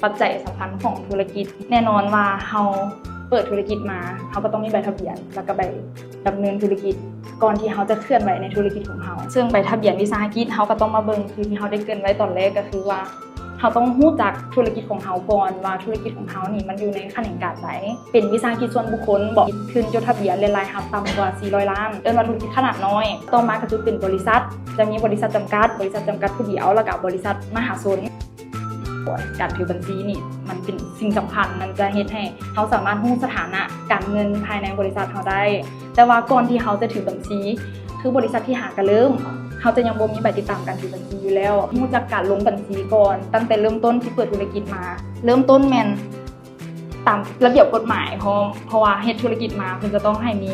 ປັດໄຈສຳຄັນຂອງທຸລະກິດ. ແນ່ນອນວ່າເຮົາເປີດທຸລະກິດມາ ເຮົາກໍຕ້ອງມີໃບທະບຽນ ແລ້ວກໍໃບດຳເນີນທຸລະກິດ ກ່ອນທີ່ເຮົາຈະເຄື່ອນໄຫວໃນທຸລະກິດຂອງເຮົາ. ເຊິ່ງໃບທະບຽນວິສາຫະກິດ ເຮົາກໍຕ້ອງມາເບິ່ງ ຄືທີ່ເຮົາໄດ້ເກີ່ນໄວ້ຕອນແລກ ກໍຄືວ່າ ເຮົາຕ້ອງຮູ້ຈັກທຸລະກິດຂອງເຮົາກ່ອນວ່າ ທຸລະກິດຂອງເຮົານີ້ມັນຢູ່ໃນຂະແໜງການໃດ, ເປັນວິສາຫະກິດສ່ວນບຸກຄົນບໍ ທຶນຈົດທະບຽນ ແລະ ລາຍຮັບຕ່ຳກວ່າສີ່ຮ້ອຍລ້ານ ເອີ້ນວ່າທຸລະກິດຂະໜາດນ້ອຍ. ຕໍ່ມາກໍຄືເປັນບໍລິສັດ, ຈະມີບໍລິສັດຈຳກັດ, ບໍລິສັດຈຳກັດຜູ້ດຽວ ແລ້ວກໍບໍລິສັດມະຫາຊົນ. ການຖືບັນຊີນີ້ມັນເປັນສິ່ງສຳຄັນ, ມັນຈະເຮັດໃຫ້ເຮົາສາມາດຮູ້ສະຖານະການເງິນພາຍໃນບໍລິສັດເຮົາໄດ້. ແຕ່ວ່າກ່ອນທີ່ເຮົາຈະຖືບັນຊີ ຄືບໍລິສັດທີ່ຫາກະເລີ່ມ ເຮົາຈະຍັງບໍ່ມີໃບຕິດຕາມການຖືບັນຊີຢູ່ແລ້ວ. ຮູ້ຈັກການລົງບັນຊີກ່ອນ ຕັ້ງແຕ່ເລີ່ມຕົ້ນທີ່ເປີດທຸລະກິດມາ. ເລີ່ມຕົ້ນແມ່ນຕາມລະບຽບກົດໝາຍ ເພາະ ເພາະວ່າເຮັດທຸລະກິດມາ ເພິ່ນຈະຕ້ອງໃຫ້ມີ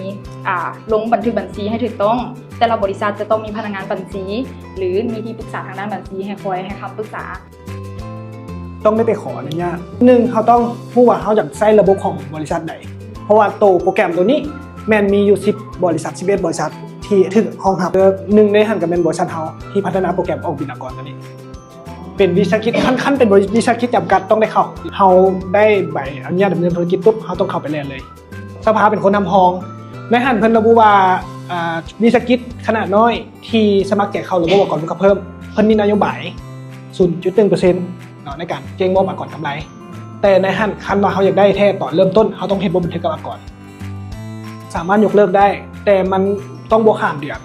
ອ່າ ລົງບັນທຶກບັນຊີໃຫ້ຖືກຕ້ອງ. ແຕ່ລະບໍລິສັດຈະຕ້ອງມີພະນັກງານບັນຊີ ຫຼື ມີທີ່ປຶກສາທາງດ້ານບັນຊີໃຫ້ຄອຍໃຫ້ຄຳປຶກສາ. ຕ້ອງໄດ້ໄປຂໍອະນຸຍາດ. ໜຶ່ງ ເຮົາຕ້ອງຮູ້ວ່າເຮົາຢາກໃຊ້ລະບົບຂອງບໍລິສັດໃດ ເພາະວ່າໂຕໂປຣແກຣມໂຕນີ້ແມ່ນມີຢູ່ສິບບໍລິສັດ ສິບເອັດບໍລິສັດທີ່ຖືກຮອງຮັບ. ໜຶ່ງໃນຫັ້ນກໍແມ່ນບໍລິສັດເຮົາທີ່ພັດທະນາໂປຣແກຣມອອກບິນອາກອນໂຕນີ້ ເປັນວິສາຫະກິດ ຄັນ ຄັນເປັນວິສາຫະກິດຈຳກັດຕ້ອງໄດ້ເຂົ້າ. ເຮົາໄດ້ໃບອະນຸຍາດດຳເນີນທຸລະກິດປຸບ ເຮົາຕ້ອງເຂົ້າໄປແລ່ນເລີຍ. ສະພາເປັນຄົນຮັບຮອງ. ໃນຫັ້ນເພິ່ນລະບຸວ່າ ອາ ວິສາຫະກິດຂະໜາດນ້ອຍທີ່ສະໝັກໃຈເຂົ້າລະບົບອາກອນມູນຄ່າເພີ່ມ ເພິ່ນມີນະໂຍບາຍສູນຈຸດໜຶ່ງເປີເຊັນເນາະ ໃນການແຈ້ງມອບອາກອນກຳໄລ. ແຕ່ໃນຫັ້ນຄັນວ່າເຮົາຢາກໄດ້ແທ້ຕອນເລີ່ມຕົ້ນ ເຮົາຕ້ອງເຮັດບົດບັນທຶກກັບອາກອນ. ສາມາດຍົກເລີກໄດ້ ແຕ່ມັນຕ້ອງບໍ່ຂ້າມເດືອນ.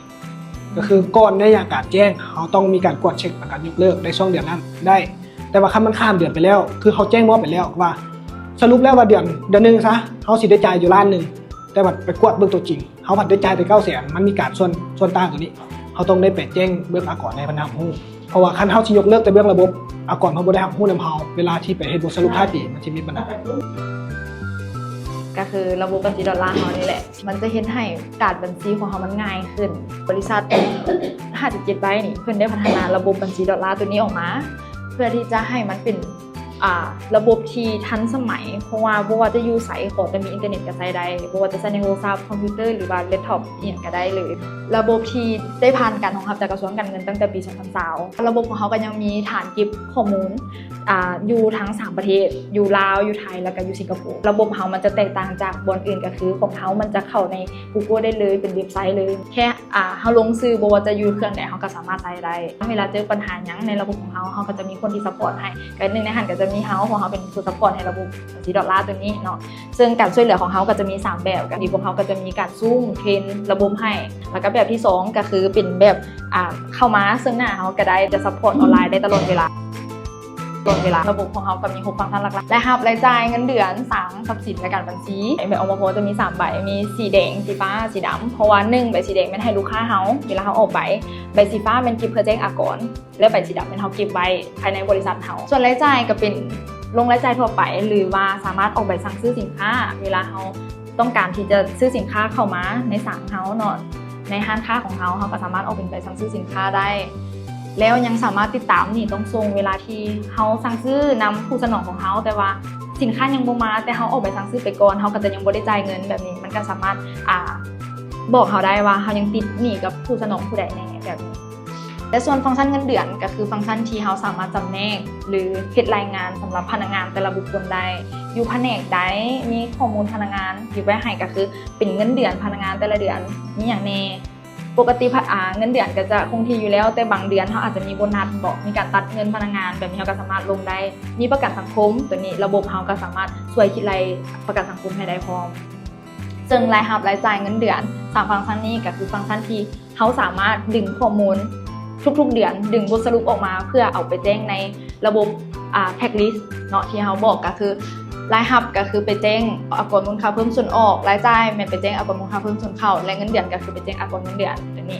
ກໍຄືກ່ອນໄລຍະການແຈ້ງ ເຮົາຕ້ອງມີການກວດເຊັກ ແລະ ການຍົກເລີກໃນຊ່ວງເດືອນນັ້ນໄດ້. ແຕ່ວ່າຄັນມັນຂ້າມເດືອນໄປແລ້ວ ຄືເຮົາແຈ້ງມອບໄປແລ້ວວ່າ ສະຫຼຸບແລ້ວວ່າເດືອນ ເດືອນໜຶ່ງຊະ ເຮົາຊິໄດ້ຈ່າຍຢູ່ລ້ານໜຶ່ງ ແຕ່ວ່າໄປກວດເບິ່ງຕົວຈິງ ເຮົາພັດໄດ້ຈ່າຍໄປເກົ້າແສນ ມັນມີການສ່ວນ ສ່ວນຕ່າງຕົວນີ້ ເຮົາຕ້ອງໄດ້ໄປແຈ້ງເບື້ອງອາກອນໃຫ້ເພິ່ນຮັບຮູ້. ເພາະວ່າຄັນເຮົາຊິຍົກເລີກແຕ່ເບື້ອງລະບົບ ອາກອນເຮົາບໍ່ໄດ້ຮັບຮູ້ນຳເຮົາ ເວລາທີ່ໄປເຮັດບົດສະຫຼຸບທ້າຍປີ ມັນຊິມີບັນຫາ. ກໍຄືລະບົບບັນຊີດອນລາເຮົານີ້ແຫຼະ ມັນຈະເຮັດໃຫ້ການບັນຊີຂອງເຮົາມັນງ່າຍຂຶ້ນ. ບໍລິສັດຫ້າສິບເຈັດໃບນີ້ ເພິ່ນໄດ້ພັດທະນາລະບົບບັນຊີດອນລາໂຕນີ້ອອກມາ ເພື່ອທີ່ຈະໃຫ້ມັນເປັນ ອ່າ ລະບົບທີ່ທັນສະໄໝ ເພາະວ່າບໍ່ວ່າຈະຢູ່ໃສ ຂໍແຕ່ມີອິນເຕີເນັດກໍໃຊ້ໄດ້, ບໍ່ວ່າຈະໃຊ້ໃນໂທລະສັບ, ຄອມພິວເຕີ ຫຼືວ່າແລັບທັອບ ອີ່ຫຍັງກໍໄດ້ເລີຍ. ລະບົບທີ່ໄດ້ຜ່ານການຮອງຮັບຈາກກະຊວງການເງິນຕັ້ງແຕ່ປີສອງພັນຊາວ. ລະບົບຂອງເຮົາກໍຍັງມີຖານເກັບຂໍ້ມູນ ອ່າ ຢູ່ທັງສາມປະເທດ ຢູ່ລາວ ຢູ່ໄທ ແລ້ວກໍຢູ່ສິງກະໂປ. ລະບົບເຮົາມັນຈະແຕກຕ່າງຈາກບ່ອນອື່ນ ກໍຄືຂອງເຮົາມັນຈະເຂົ້າໃນ Google ໄດ້ເລີຍ ເປັນເວັບໄຊເລີຍ. ແຄ່ ອ່າ ເຮົາລົງຊື່ ບໍ່ວ່າຈະຢູ່ເຄື່ອງໃດ ເຮົາກໍສາມາດໃຊ້ໄດ້. ເວລາເຈີບັນຫາຫຍັງໃນລະບົບຂອງເຮົາ ເຮົາກໍຈະມີຄົນທີ່ຊັບພອດໃຫ້. ກໍໜຶ່ງໃນຫັ້ນກໍຈະມີເຮົາ ເພາະເຮົາເປັນຜູ້ຊັບພອດໃຫ້ລະບົບບັນຊີດອນລາໂຕນີ້ເນາະ. ເຊິ່ງການຊ່ວຍເຫຼືອຂອງເຮົາກໍຈະມີສາມແບບ ກໍຄືພວກເຮົາກໍຈະມີການຊູມ ເທຣນລະບົບໃຫ້. ແລ້ວກໍແບບທີສອງ ກໍຄືເປັນແບບ ອ່າ ເຂົ້າມາເຊິ່ງໜ້າເຮົາກໍໄດ້ ຈະຊັບພອດອອນລາຍໄດ້ຕະຫຼອດເວລາ ຕະຫຼອດເວລາ. ລະບົບຂອງເຮົາກໍມີຫົກຟັງຊັນຫຼັກໆ ລາຍຮັບ ລາຍຈ່າຍ ເງິນເດືອນ ສັງ ຊັບສິນ ແລະ ການບັນຊີ. ໃບອອກມາພໍຈະມີສາມໃບ ມີສີແດງ ສີຟ້າ ສີດຳ. ເພາະວ່າໜຶ່ງ ໃບສີແດງແມ່ນໃຫ້ລູກຄ້າເຮົາ ເວລາເຮົາອອກໃບ. ໃບສີຟ້າແມ່ນເກັບເພື່ອແຈ້ງອາກອນ ແລະ ໃບສີດຳແມ່ນເຮົາເກັບໄວ້ພາຍໃນບໍລິສັດເຮົາ. ສ່ວນລາຍຈ່າຍກໍເປັນລົງລາຍຈ່າຍທົ່ວໄປ ຫຼືວ່າສາມາດອອກໃບສັ່ງຊື້ສິນຄ້າ ເວລາເຮົາຕ້ອງການທີ່ຈະຊື້ສິນຄ້າເຂົ້າມາໃນສັງເຮົາເນາະ ໃນຮ້ານຄ້າຂອງເຮົາ ເຮົາກໍສາມາດອອກເປັນໃບສັ່ງຊື້ສິນຄ້າໄດ້. ແລ້ວຍັງສາມາດຕິດຕາມໜີ້ຕ້ອງສົ່ງ ເວລາທີ່ເຮົາສັ່ງຊື້ນຳຜູ້ສະໜອງຂອງເຮົາ ແຕ່ວ່າສິນຄ້າຍັງບໍ່ມາ ແຕ່ເຮົາອອກໃບສັ່ງຊື້ໄປກ່ອນ ເຮົາກໍຈະຍັງບໍ່ໄດ້ຈ່າຍເງິນ. ແບບນີ້ມັນກໍສາມາດ ອ່າ ບອກເຮົາໄດ້ວ່າເຮົາຍັງຕິດໜີ້ກັບຜູ້ສະໜອງຜູ້ໃດແນ່ ແບບນີ້. ແລະ ສ່ວນຟັງຊັນເງິນເດືອນ ກໍຄືຟັງຊັນທີ່ເຮົາສາມາດຈຳແນກ ຫຼື ເຮັດລາຍງານສຳລັບພະນັກງານແຕ່ລະບຸກຄົນໄດ້ ຢູ່ພະແນກໃດ ມີຂໍ້ມູນພະນັກງານເກັບໄວ້ໃຫ້ ກໍຄືເປັນເງິນເດືອນພະນັກງານແຕ່ລະເດືອນມີຫຍັງແນ່. ປົກກະຕິ ອາ ເງິນເດືອນກໍຈະຄົງທີ່ຢູ່ແລ້ວ ແຕ່ບາງເດືອນເຮົາອາດຈະມີໂບນັດບໍ ມີການຕັດເງິນພະນັກງານ ແບບນີ້ເຮົາກໍສາມາດລົງໄດ້. ມີປະກັນສັງຄົມ ໂຕນີ້ລະບົບເຮົາກໍສາມາດຊ່ວຍຄິດໄລ່ປະກັນສັງຄົມໃຫ້ໄດ້ພ້ອມ. ເຊິ່ງລາຍຮັບລາຍຈ່າຍເງິນເດືອນ ສາມຟັງຊັນນີ້ກໍຄືຟັງຊັນທີ່ ເຮົາສາມາດດຶງຂໍ້ມູນທຸກໆເດືອນ ດຶງບົດສະຫຼຸບອອກມາເພື່ອເອົາໄປແຈ້ງໃນລະບົບ ອ່າ tax list ເນາະ ທີ່ເຮົາບອກ ກໍຄືລາຍຮັບກໍຄືໄປແຈ້ງອາກອນມູນຄ່າເພີ່ມສ່ວນອອກ, ລາຍຈ່າຍແມ່ນໄປແຈ້ງອາກອນມູນຄ່າເພີ່ມສ່ວນເຂົ້າ ແລະ ເງິນເດືອນກໍຄືໄປແຈ້ງອາກອນເງິນເດືອນ ແບບນີ້.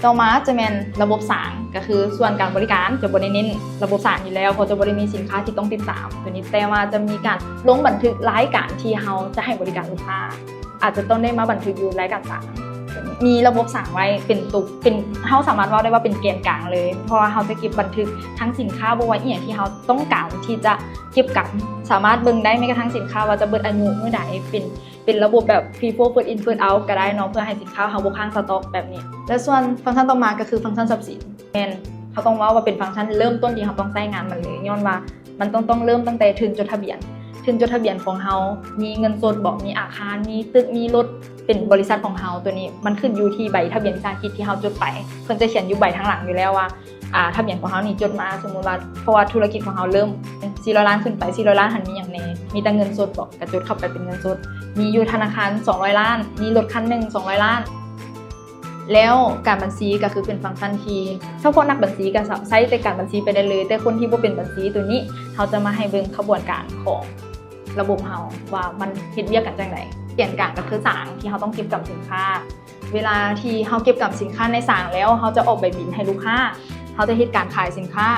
ຕໍ່ມາຈະແມ່ນລະບົບສາງ ກໍຄືສ່ວນການບໍລິການຈະບໍ່ໄດ້ເນັ້ນລະບົບສາງຢູ່ແລ້ວ ເພາະຈະບໍ່ໄດ້ມີສິນຄ້າທີ່ຕ້ອງຕິດຕາມໂຕນີ້ ແຕ່ວ່າຈະມີການລົງບັນທຶກລາຍການທີ່ເຮົາຈະໃຫ້ບໍລິການລູກຄ້າ. ອາດຈະຕ້ອງໄດ້ມາບັນທຶກຢູ່ລາຍການສາງ ມີລະບົບສາງໄວ້ເປັນຕຸ ເປັນ ເຮົາສາມາດເວົ້າໄດ້ວ່າເປັນແກນກາງເລີຍ ເພາະວ່າເຮົາຈະເກັບບັນທຶກທັງສິນຄ້າ ບໍ່ວ່າອີ່ຫຍັງທີ່ເຮົາຕ້ອງການທີ່ຈະເກັບກຳ ສາມາດເບິ່ງໄດ້ແມ້ກະທັງສິນຄ້າວ່າຈະເບິດອາຍຸມື້ໃດ ເປັນ ເປັນລະບົບແບບ FIFO first in first out ກໍໄດ້ເນາະ ເພື່ອໃຫ້ສິນຄ້າເຮົາບໍ່ຄ້າງສະຕັອກແບບນີ້. ແລະ ສ່ວນຟັງຊັນຕໍ່ມາກໍຄືຟັງຊັນຊັບສິນ ແມ່ນ ເຮົາຕ້ອງເວົ້າວ່າເປັນຟັງຊັນເລີ່ມຕົ້ນທີ່ເຮົາຕ້ອງໃຊ້ງານມັນເລີຍ ຍ້ອນວ່າ ມັນຕ້ອງ ຕ້ອງເລີ່ມຕັ້ງແຕ່ທຶນຈົດທະບຽນ. ທຶນຈົດທະບຽນຂອງເຮົາມີເງິນສົດບໍ່, ມີອາຄານ, ມີຕຶກ, ມີລົດ ເປັນບໍລິສັດຂອງເຮົາ. ໂຕນີ້ມັນຂຶ້ນຢູ່ທີ່ໃບທະບຽນວິສາຫະກິດທີ່ເຮົາຈົດໄປ. ເພິ່ນຈະຂຽນຢູ່ໃບທາງຫຼັງຢູ່ແລ້ວວ່າ ອ່າ ທະບຽນຂອງເຮົານີ້ຈົດມາ ສົມມຸດວ່າ ເພາະວ່າທຸລະກິດຂອງເຮົາເລີ່ມສີ່ຮ້ອຍລ້ານຂຶ້ນໄປ, ສີ່ຮ້ອຍລ້ານຫັ້ນມີຫຍັງແດ່, ມີແຕ່ເງິນສົດບໍ່, ກະຈົດເຂົ້າໄປເປັນເງິນສົດ, ມີຢູ່ທະນາຄານສອງຮ້ອຍລ້ານ, ມີລົດຄັນໜຶ່ງສອງຮ້ອຍລ້ານ. ແລ້ວການບັນຊີກະຄືເປັນຟັງຊັນທີ່ສະເພາະນັກບັນຊີກະໃຊ້ແຕ່ການບັນຊີໄປໄດ້ເລີຍ, ແຕ່ຄົນທີ່ບໍ່ເປັນບັນຊີໂຕນີ້ ເຮົາຈະມາໃຫ້ເບິ່ງຂະບວນການຂອງລະບົບເຮົາວ່າມັນເຮັດວຽກກັນຈັ່ງໃດ. ແກນກາງກະຄືສາງທີ່ເຮົາຕ້ອງເກັບກຳສິນຄ້າ. ເວລາທີ່ເຮົາເກັບກຳສິນຄ້າໃນສາງແລ້ວ ເຮົາຈະອອກໃບບິນໃຫ້ລູກຄ້າ, ເຮົາຈະເຮັດການຂາຍສິນຄ້າ.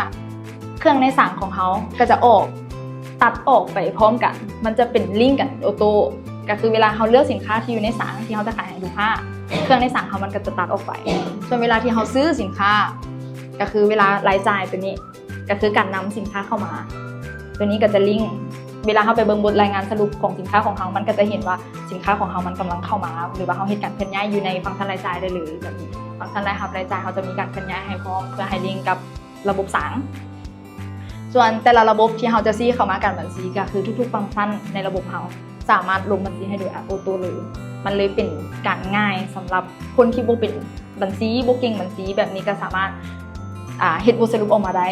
ເຄື່ອງໃນສາງຂອງເຮົາກະຈະອອກ ຕັດອອກໄປພ້ອມກັນ, ມັນຈະເປັນລິ້ງກັນໂອໂຕ້. ກະຄືເວລາເຮົາເລືອກສິນຄ້າທີ່ຢູ່ໃນສາງທີ່ເຮົາຈະຂາຍໃຫ້ລູກຄ້າ, ເຄື່ອງໃນສາງເຮົາມັນກະຈະຕັດອອກໄປ. ສ່ວນເວລາທີ່ເຮົາຊື້ສິນຄ້າ ກະຄືເວລາລາຍຈ່າຍໂຕນີ້ ກະຄືການນຳສິນຄ້າເຂົ້າມາ. ໂຕນີ້ກະຈະລິ້ງ ເວລາເຮົາໄປເບິ່ງບົດລາຍງານສະຫຼຸບຂອງສິນຄ້າຂອງເຮົາ ມັນກະຈະເຫັນວ່າສິນຄ້າຂອງເຮົາມັນກຳລັງເຂົ້າມາ ຫຼືວ່າເຮົາເຮັດການເຄື່ອນຍ້າຍຢູ່ໃນຟັງຊັນລາຍຈ່າຍໄດ້ເລີຍ. ແບບນີ້ ຟັງຊັນລາຍຮັບລາຍຈ່າຍ ເຮົາຈະມີການເຄື່ອນຍ້າຍໃຫ້ພ້ອມ ເພື່ອໃຫ້ລິ້ງກັບລະບົບສາງ. ສ່ວນແຕ່ລະລະບົບທີ່ເຮົາຈະຊີ້ເຂົ້າມາການບັນຊີ ກະຄືທຸກໆຟັງຊັນໃນລະບົບເຮົາສາມາດລົງບັນຊີໃຫ້ໂດຍໂອໂຕ້ເລີຍ. ມັນເລີຍເປັນການງ່າຍສຳລັບຄົນທີ່ບໍ່ເປັນບັນຊີ, ບໍ່ເກັ່ງບັນຊີ, ແບບນີ້ກະສາມາດ ອ່າ ເຮັດບົດສະຫຼຸບອອກມາໄດ້,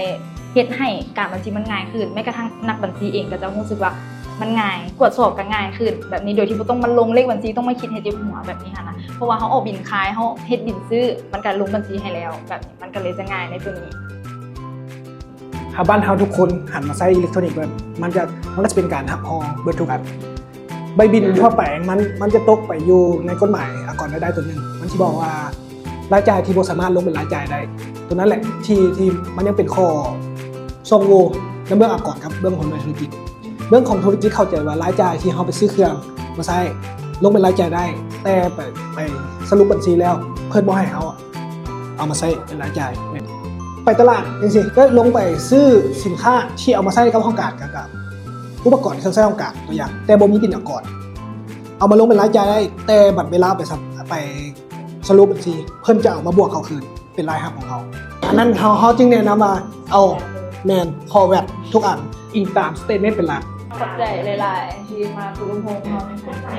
ເຮັດໃຫ້ການບັນຊີມັນງ່າຍຂຶ້ນ. ແມ້ກະທັ່ງນັກບັນຊີເອງກະຈະຮູ້ສຶກວ່າມັນງ່າຍ, ກວດສອບກະງ່າຍຂຶ້ນ ແບບນີ້, ໂດຍທີ່ບໍ່ຕ້ອງມາລົງເລກບັນຊີ, ຕ້ອງມາຄິດເຮັດເຈັບຫົວແບບນີ້ຫັ້ນນະ. ເພາະວ່າເຮົາອອກບິນຂາຍ, ເຮົາເຮັດບິນຊື້, ມັນກະລົງບັນຊີໃຫ້ແລ້ວ ແບບນີ້ ມັນກະເລີຍຈະງ່າຍໃນໂຕນີ້. ຖ້າບ້ານເຮົາທຸກຄົນຫັນມາໃຊ້ອີເລັກໂທຣນິກເບິດ ມັນຈະ ມັນກະຈະເປັນການຮັບຮອງເບິດທຸກອັນ. ໃບບິນທົ່ວໄປມັນ ມັນຈະຕົກໄປຢູ່ໃນກົດໝາຍອາກອນລາຍໄດ້ໂຕໜຶ່ງ, ມັນຊິບອກວ່າລາຍຈ່າຍທີ່ບໍ່ສາມາດລົງເປັນລາຍຈ່າຍໄດ້. ໂຕນັ້ນແຫຼະທີ່ ທີ່ມັນຍັງເປັນຂໍ້ຊ່ອງໂຫວ່ໃນເບື້ອງອາກອນກັບເບື້ອງຂອງໜ່ວຍທຸລະກິດ. ເບື້ອງຂອງທຸລະກິດເຂົ້າໃຈວ່າລາຍຈ່າຍທີ່ເຮົາໄປຊື້ເຄື່ອງມາໃຊ້ລົງເປັນລາຍຈ່າຍໄດ້, ແຕ່ໄປ ໄປສະຫຼຸບບັນຊີແລ້ວ ເພິ່ນບໍ່ໃຫ້ເຮົາ ເອົາມາໃຊ້ເປັນລາຍຈ່າຍ. ໄປຕະຫຼາດຈັ່ງຊີ້ ກະລົງໄປຊື້ສິນຄ້າທີ່ເອົາມາໃຊ້ກັບຫ້ອງການ ກະ ກະອຸປະກອນເຄື່ອງໃຊ້ຫ້ອງການຕົວຢ່າງ, ແຕ່ບໍ່ມີບິນອາກອນ ເອົາມາລົງເປັນລາຍຈ່າຍໄດ້, ແຕ່ບັດເວລາໄປສະ ໄປສະຫຼຸບບັນຊີ ເພິ່ນຈະເອົາມາບວກເຂົ້າຄືນເປັນລາຍຮັບຂອງເຮົາ. ອັນນັ້ນເຮົາ ເຮົາຈຶ່ງແນະນຳວ່າເອົາ ແມ່ນ ຂໍ້ແວັດທຸກອັນ ອີງຕາມສະເຕດເມັນເປັນຫຼັກ. ຂອບໃຈຫຼາຍໆທີ່ມາຝຶກອົບຮົມເຮົາ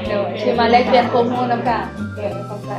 ໂດຍ ທີ່ມາແລກປ່ຽນຄວາມຮູ້ນຳກັນ. ໂດຍ ຂອບໃຈ.